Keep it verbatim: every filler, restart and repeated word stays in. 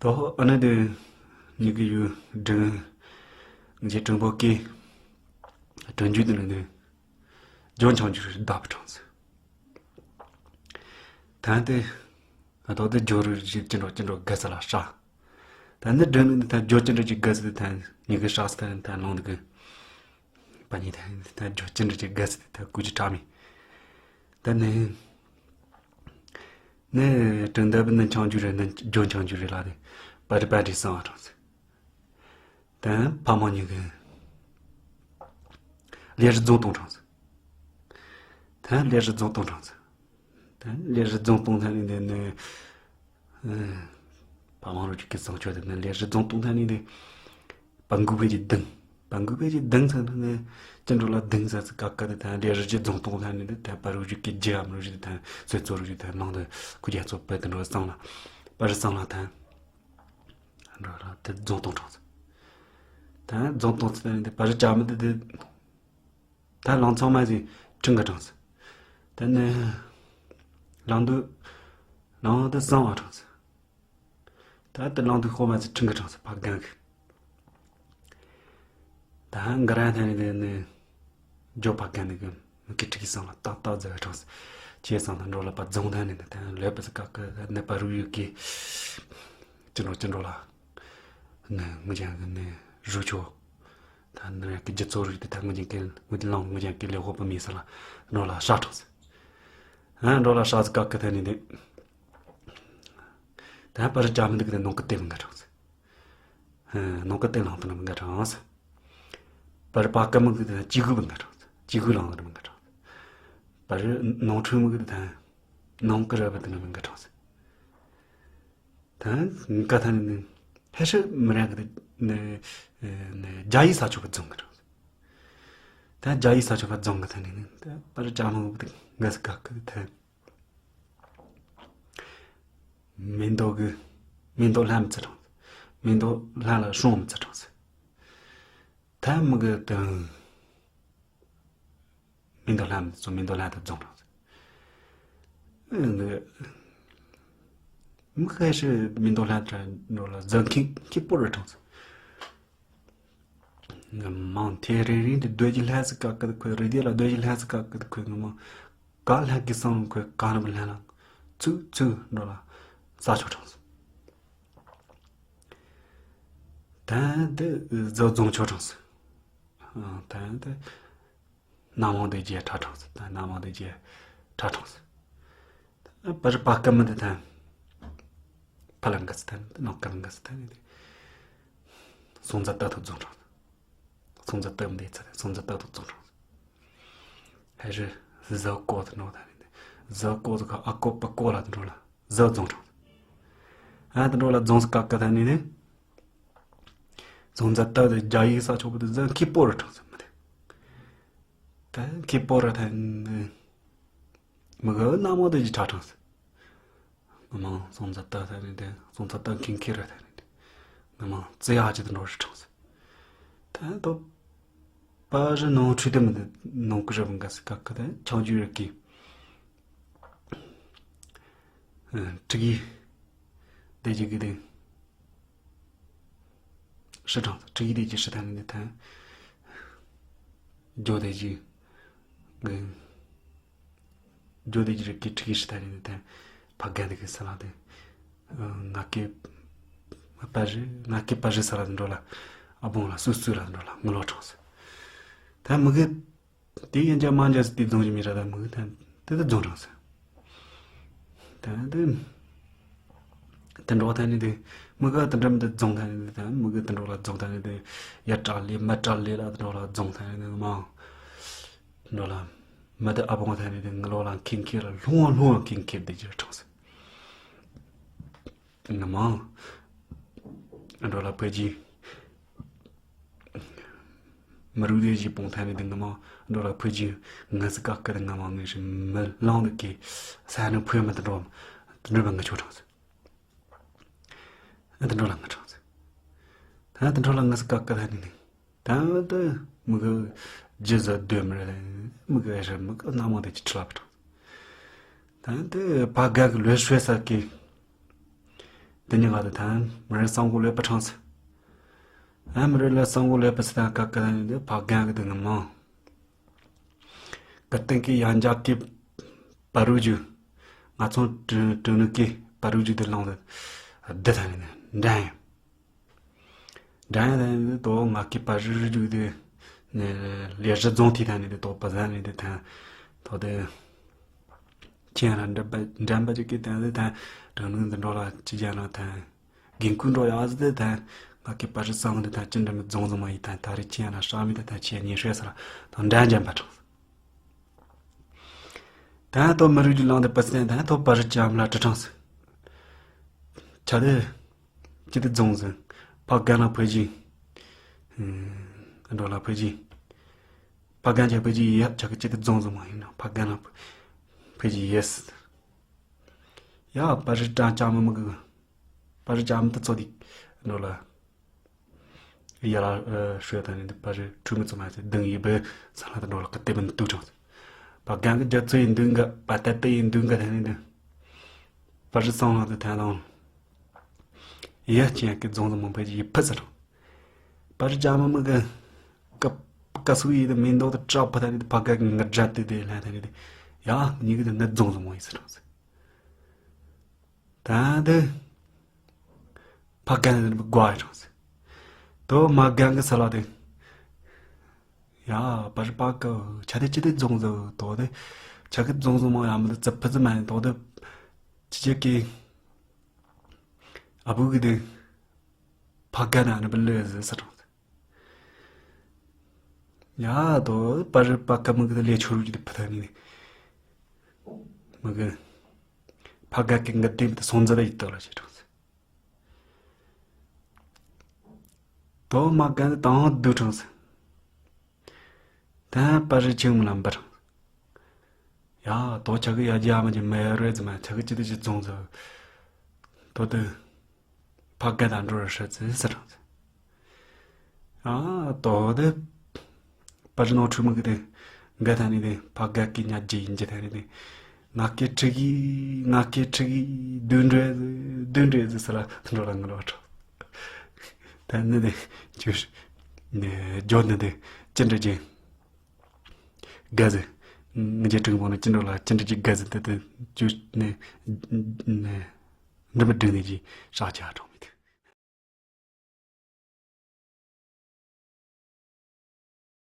ཏོ་ཨ་ནི་དེ་ཉི་གི་ཡུ་དྲིན་རྗེ་དྲིན་པོ་ཀི་དྲིན་རྒྱུ་དེ་ནི་དེ་ཇོ་འཆང་རྒྱུ་རེད་བདག་པོ་གྲངས་སུ། ཐན་དེ་ཨ་ཏོ་དེ་ཇོ་རུ་རྗེ་ཅི་འགྲོ་ཅི་འགྲོ་དགའ་ས་ལ་ཧྲ། ད་ནི་དྲིན་ནི་དེ་ཐན་ཇོ་ཅི་འགྲོ་ཅི་དགའ་ས་དེ་ཐན་ཉི་གི་ཧྲ་ས་ཐན་ཐན་ལོང་དེ་གི། པ་ཉི་ཐན་ཐན་ཇོ་ཅི་འགྲོ་ཅི་དགའ་ས་དེ་ཐན་ཀུ་ཅི་ཁྲ་མི། ད་ནི། ནི་དྲིན་ལྡན་པའི་ནི་འཆང་རྒྱུ་རེད། ནི་ཇོ་འཆང་རྒྱུ་རེད་ལ་ནི་པ་རི་པ་རི་སང་བ་གྲངས་སུ། ད་ཕ་མ་གཉིས་ཀྱི་ལས་རི་རྫོང་གཏོང་གྲངས་སུ། ད་ལས་རི་རྫོང་གཏོང་གྲངས་སུ། ད་ལས་རི་རྫོང་གཏོང་ཐ་ནི་འདི་ནི། ཕ་མ་རུ་ཅིག་གི་བཟང་སྤྱོད་དེ་ནི་ལས་རི་རྫོང་གཏོང་ཐ་ནི་འདི། པ་འགུག་པའི་གི་གདིང་། པ་འགུག་པའི་གི་གདིང་ཚ་ནི་ནི། ཅི་འགྲོ་ལ་གདིང་ཚ་ཚི་ཀ་ཀ་དེ་ཐ་ལས་རི་ཅི་རྫོང་གཏོང་ཐ་ནི་འདི་ཐ་པ་རུ་ཅིག་གི་རྒྱ་མ་རུ་ཅིག་ཐ་སོས་ཚོ་རུ་ཅིག་ཐ་ནང་དུ་ཁུ་རྒྱ་ཚོ་པ་དེ་འགྲོ་གཙང་ལ། པ་རི་གཙང་ལ་ཐ། འགྲོ་ལ་དེ་རྫོང་གཏོང་གྲངས་སུ། ད་རྫོང་གཏོང་ཚུལ་དེ་པ་རི་ཅ་མི་དེ་དེ། ད་ལང་ཚང་མ་ཟིན་ཁྲིམས་ཀྱི་གྲངས་སུ། དེ་ནས་ལང་དུ་ལང་དུ་གསང་བ་གྲངས་སུ། ད་དེ་ལང་དུ་ཤོག་མ་ཟིན་ཁྲིམས་ཀྱི་གྲངས་སུ་ཕ་རྒན་གི། ད་འགའ་ར་ཐ་ནི་དེ་ནི། ཇོ་ཕ་རྒན་ནི་གི་མི་ཀི་ཁྲི་གི་སང་ལ་ཏག་ཏག་ཟེར་བའི་གྲངས་སུ། ཁྱེད་སང་ད་འགྲོ་ལ་པ་རྫོང་ཐ་ནི་ནི་ད་ལོས་པ་ཟི་ཀ་ཀི་ནི་པ་རུ་ཡུ་ཀི། ཅི་འགྲོ་ཅི་འགྲོ་ལ། ནི་ངུ་ཅན་གི་ནི་རུ་ཆོ། ད་ནི་ར་ཀི་རྒྱུ་ཚོ་རུ་དེ་ད་ངུ་ཅན་ཀི་ངུ་ལང་ངུ་ཅན་ཀི་ལེ་ཧོ་པ་མི་ས་ལ་འགྲོ་ལ་ཧྲ་གྲངས་སུ། ཨ་འགྲོ་ལ་ཧྲ་ཟི་ཀ་ཀི་ཐ་ནི་དེ། ད་པ་རི་ཅ་མི་འདུག་གི་ནོང་ཀི་ཏེ་མི་འགའ་གྲངས་སུ། ནོང་ཀི་ཏེ་ལང་དུ་ནི་མི་འགའ་གྲངས་སུ། པ་རི་པ་ཀ་མི་གི་དེ་ཅི་གུ་མི་འགའ་གྲངས་སུ། ཅི་གུ་ལང་དུ་ནི་མི་འགའ་གྲངས་སུ། པ་རི་ནོང་ཁྲུ་མི་གི་དེ་ནོང་ཀི་ར་བ་དུ་ནི་མི་འགའ་གྲངས་སུ། ད་ཀ་ཐ་ནི་ནི་ཧེ་ཧྲི་མི་ར་གི་དེ་ནི་ནི་རྒྱ་ཡིག་ས་ཆོ་བ་རྫོང་གི་གྲངས་སུ། ད་རྒྱ་ཡིག་ས་ཆོ་བ་རྫོང་གི་ཐ་ནི་ནི་ད་པ་རི་ཅ་མི་གི་དེ་འགའ་སི་ཀ་གི་དེ། མེ་མདོ་གི། མེ་མདོ་ལྷ་མི་ཚེ་གྲངས་སུ། མེ་མདོ་ལྷ་ལ་སྲུང་མི་ཚེ་གྲངས་སུ། ཐ་མི་གི་དང་། མེ་མདོ་ལྷ་མི་ཚོ་མེ་མདོ་ལྷ་དུ་རྫོང་གྲངས་སུ། མི་ཁ་ཤི་མེ་མདོ་ལྷ་དྲ་འགྲོ་ལ་ཟ་ཁི་ཁི་པོ་རུ་གྲངས་སུ། ང་མང་ཐེ་རེ་རེ་དེ་སྡོད་ཀྱི་ལྷ་སི་ཀ་ཀི་དེ་ཁོས་རི་དེ་ལ་སྡོད་ཀྱི་ལྷ་སི་ཀ་ཀི་དེ་ཁོས་ང་མང་ག་ལྷ་གི་སང་ཁོས་ག་ནི་བ་ལྷ་ལ་ཚུགས་ཚུགས་འགྲོ་ལ་ས་ཆོ་གྲངས་སུ། ད་དེ་ཟ་རྫོང་ཆོ་གྲངས་སུ། ད་དེ་ནམ་ཧོང་དེ་རྒྱས་ཁྲ་གྲངས་སུ། ད་ནམ་ཧོང་དེ་རྒྱས་ཁྲ་གྲངས་སུ། པར་པ་ཀ་མི་དེ་ཐན། ཕ་ལ་འགའ་སི་ཐན། ནོ་ཀ་ལ་འགའ་སི་ཐན་ནི་དེ། སོང་ཛ་ཏ་ཐོ་རྫོང་གྲངས་སུ། སོང་ཛ་ཏ་མི་དེ་ཚ་ཐན། སོང་ཛ་ཏ་ཐོ་རྫོང་གྲངས་སུ། ཧེ་རི་ཟ་ཀོ་ཐ་ནོ་ཐ་ནི་དེ། ཟ་ཀོ་ཐ་ཁ་ཨ་ཀོ་པ་ཀོ་ལ་ཐ་ནོ་ལ་ཟ་རྫོང་གྲངས་སུ། ཨ་ཐ་ནོ་ལ་རྫོང་སི་ཀ་ཀ་ཐ་ནི་དེ། སོང་ཛ་ཏ་དེ་རྒྱ་ཡིག་ས་ཆོ་བ་དེ་ཟ་ཁི་པོ་རུ་གྲངས་སུ་མི་དེ། ད་ཁི་པོ་ར་ཐན། མི་ག་ན་མོ་དེ་ཅི་ཁྲ་གྲངས་སུ། ང་མང་སོང་ཛ་ཏ་ཐན་ནི་དེ་སོང་ཛ་ཏ་ཁིན་ཁི་ར་ཐན་ནི་དེ། ང་མང་ཙི་ཡ་ཅི་དེ་འགྲོ་རུ་གྲངས་སུ། ད་དོ་པ་རི་ནོ་ཁྲུ་དེ་མི་དེ་ནོ་ཀི་ར་བུ་འགའ་སི་ཀ་ཀི་དེ་ཆང་ཇུ་ར་ཀི། ཁྲི་གི་དེ་ཅི་གི་དེ། ཧྲི་གྲངས་སུ། ཁྲི་གི་དེ་ཅི་ཧྲི་ཐན་ནི་དེ་ཐན། ཇོ་དེ་ཅི་གི། ཇོ་དེ་ཅི་རི་ཀི་ཁྲི་གི་ཧྲི་ཐན་ནི་དེ་ཐན། ཕ་རྒན་དེ་གི་ས་ལ་དེ། ང་ཀི་པ་རི་ང་ཀི་པ་རི་ས་ལ་དེ་འགྲོ་ལ། ཨ་བོང་ལ་སུ་སུ་ལ་དེ་འགྲོ་ལ་ངུ་ལོ་གྲངས་སུ། ཐན་མི་གི། དེ་ཡན་ཆད་མ་འཇལ་སི་དེ་རྫོང་གི་མི་ར་ད་མི་གི་ཐན་དེ་དེ་རྫོང་གྲངས་སུ། ད་དེ། དེ་འགྲོ་ཐ་ནི་དེ། མི་ག་དེ་འགྲམ་དེ་རྫོང་ཐ་ནི་དེ་ད་མི་ག་དེ་འགྲོ་ལ་རྫོང་ཐ་ནི་དེ། ཡ་བྲག་ལི་མ་བྲག་ལི་ལ་དེ་འགྲོ་ལ་རྫོང་ཐ་ནི་དེ་མང་། འགྲོ་ལ། མ་དེ་ཨ་བོང་ཐ་ནི་དེ་ངི་ལོ་ལ་ཁིན་ཁེ་ལ་ལྷུང་བ་ལྷུང་བ་ཁིན་ཁེ་དེ་ཅི་གྲངས་སུ། ང་མང་། འགྲོ་ལ་ཕ་གི། མི་རུ་དེ་ཞིག་སྤུངས་ཐ་ནི་དེ་ང་མང་། འགྲོ་ལ་ཕ་གི་ང་སི་ཀ་ཀ་དེ་ང་མང་ངེས་ཤིག་མི་ལང་དུ་གི་ས་ནི་ཕོད་མི་དུ་འགྲོ། དུ་འགྲོ་བ་ང་ཆོ་གྲངས་སུ། ཨ་དུ་འགྲོ་ལ་ང་གྲངས་སུ། ད་དུ་འགྲོ་ལ་ང་སི་ཀ་ཀ་ཐ་ནི་དེ། ད་ད་མི་ག་རྒྱུ་ཟ་སྡོད་མི་རེད། མི་ག་རེད་མི་ག་སྣ་མང་དེ་ཅི་ཁྲི་ལ་བ་གྲངས་སུ། ད་དེ་ཕ་ག་གི་ལོས་ཤོད་ས་གི། དེ་ཉིད་ག་དུ་ཐན་མི་རེ་སང་གོ་ལེ་པ་ཁྲང་སི། ཨ་མི་རེ་ལ་སང་གོ་ལེ་པ་སི་ཐན་ཀ་ཀ་ཐན་དེ་ཕ་གན་གི་དེ་ངི་མང་། གི་སྟེང་གི་ཡང་འཇག་གི་པ་རུ་ཇུ། ང་ཚོ་དྲུ་དྲུ་ནུ་གི་པ་རུ་ཇུ་དེ་ལོང་དེ་དེ་ཐན་ནི་འདྲ་ཡིན། འདྲ་ཡིན་དེ་ནི་དོ་ང་གི་པ་རུ་ཇུ་དེ་ནི་ལས་གཞི་རྫོང་དེ་ཐན་ནི་དེ་དོ་པ་ཟན་ནི་དེ་ཐན་དོ་དེ། ཁྱེད་རང་འགྲན་པ་འགྲན་པ་ཅིག་གིས་དེ་དེ་ཐན་དྲུ་ནུ་འདི་འགྲོ་ལ་ཅི་ཅན་ལ་ཐན། དགོས་མཁོ་འགྲོ་ཡག་ཟེར་ཏེ་ད་ང་གི་པ་རི་སང་དེ་ད་ཅི་འདྲ་མི་རྫོང་ཟིག་མ་ཡིན་ད་ད་རེས་ཁྱེད་ན་ཧྲ་མི་ད་ད་ཁྱེད་ཉིན་ཧྲེ་ས་ར་ད་འདྲ་འཇམ་པ་དྲངས། ད་ཐོ་མི་རིགས་ཀྱི་ལང་དེ་པ་སེ་ད་ཐོ་པ་རི་ཅམ་ལ་དྲི་དྲངས་སི། ཆ་དེ་ཅི་དེ་རྫོང་ཟིག་ཕ་གན་ལ་ཕེ་ཅིང་འགྲོ་ལ་ཕེ་ཅིང་ཕ་གན་ཆ་ཕེ་ཅིང་ཡ་ཆ་གི་ཅི་དེ་རྫོང་ཟིག་མ་ཡིན་ན་ཕ་གན་ལ་ཕེ་ཅིང་ཡེ་སི། ཡ་པ་རི་ཀྲང་ཅང་མི་མི་གི་པ་རི་ཅང་མི་དུ་ཚོ་དི་འགྲོ་ལ་ཡ་ལ་ཧྲུའེ་ཐ་ནི་པ་རི་ཁྲུ་མི་ཚོ་མ་ཚེ་དང་ཡི་བེ་ས་ལ་དུ་འགྲོ་ལ་ཀི་ཏེ་བན་ཏུ་ཅང་པ་གང་གི་རྒྱ་ཚོ་ཡི་འདུན་ག་པ་ཏ་ཏེ་ཡི་འདུན་ག་ཐ་ནི་དུ་པ་རི་སང་ལ་དུ་ཐ་ལང་ཡ་ཅན་གི་རྫོང་དུ་མང་པ་ཡི་ཕི་ཚ་རང་པ་རི་ཅང་མི་མི་གི་ཀ་ཀ་སུ་ཡི་དུ་མིན་དོ་དུ་ཀྲ་པ་ཐ་ནི་དུ་པ་ག་གི་ང་ཇ་ཏི་དེ་ལ་ཐ་ནི་དུ་ཡ་ཉི་གི་དུ་ནི་རྫོང་དུ་མང་ཡི་ཚ་རང་ཟེར། ད་འདི་ཕ་གན་འདི་དགོ་ཡ་རང་ཟེར། དོ་མ་གན་གི་ས་ལ་དེ་ཡ་པ་རི་པ་ཀ་ཆ་དེ་ཅི་དེ་རྫོང་ཟེར་དོ་དེ་ཆ་གི་རྫོང་ཟེར་མང་ཡ་མི་དེ་ཙི་ཕི་ཙི་མ་ཡིན་དོ་དེ་ཅི་ཅི་གི་ཨ་བུ་གི་དེ་ཕ་གན་ན་ནི་བི་ལེ་ཟེར་ས་རང་ཟེར། ཡ་དོ་པ་རི་པ་ཀ་མི་གི་དེ་ལས་ཆོ་རུ་ཅི་དེ་ཕི་ཐ་ནི་མི་གི་ཕ་ག་གི་ངི་དེ་དེ་སོང་ཟེར་ཡི་དོ་ལ་ཞེ་དྲང་ཟེར། དོ་མ་གན་དང་དུ་དྲང་ཟེར། ད་པ་རི་ཆུང་ལ་འབར། ཡ་དོ་ཆ་གི་ཡ་རྒྱ་མ་ཅི་མེ་རེ་ཙི་མ་ཆ་གི་ཅི་དེ་ཅི་རྫོང་ཟེར། དོ་དུ་ཕ་ག་དང་འགྲོ་ར་ཧྲ་ཙི་ཟེར་དྲང་ཟེར། ཨ་དོ་དེ་པ་རི་ནོ་ཁྲུ་མི་གི་དེ་ག་ཐ་ནི་དེ་ཕ་ག་གི་ཉ་རྒྱུ་ཡིན་རྒྱུ་ཐ་ནི་དེ་ང་སྐད་ཁྲི་གི་ང་སྐད་ཁྲི་གི་དུ་འདྲེ་དུ་འདྲེ་ཟེར་ས་ལ་དུ་འགྲོ་ལ་ང་ལོ་ཁྲ་ད་ནི་དེ་ཅུ་ནི་ཇོ་ནི་དེ་ཅི་འདྲ་ཅི་ག་ཟེར་ང་རྒྱ་ཁྲི་གི་མོ་ནི་ཅི་འགྲོ་ལ་ཅི་འདྲ་ཅི་ག་ཟེར་དེ་དེ་ཅུ་ནི་ནི་འདི་མི་འགྲིག་ནི་ཅི་ཧྲག་ཆ་གྲོང་མི་དེ།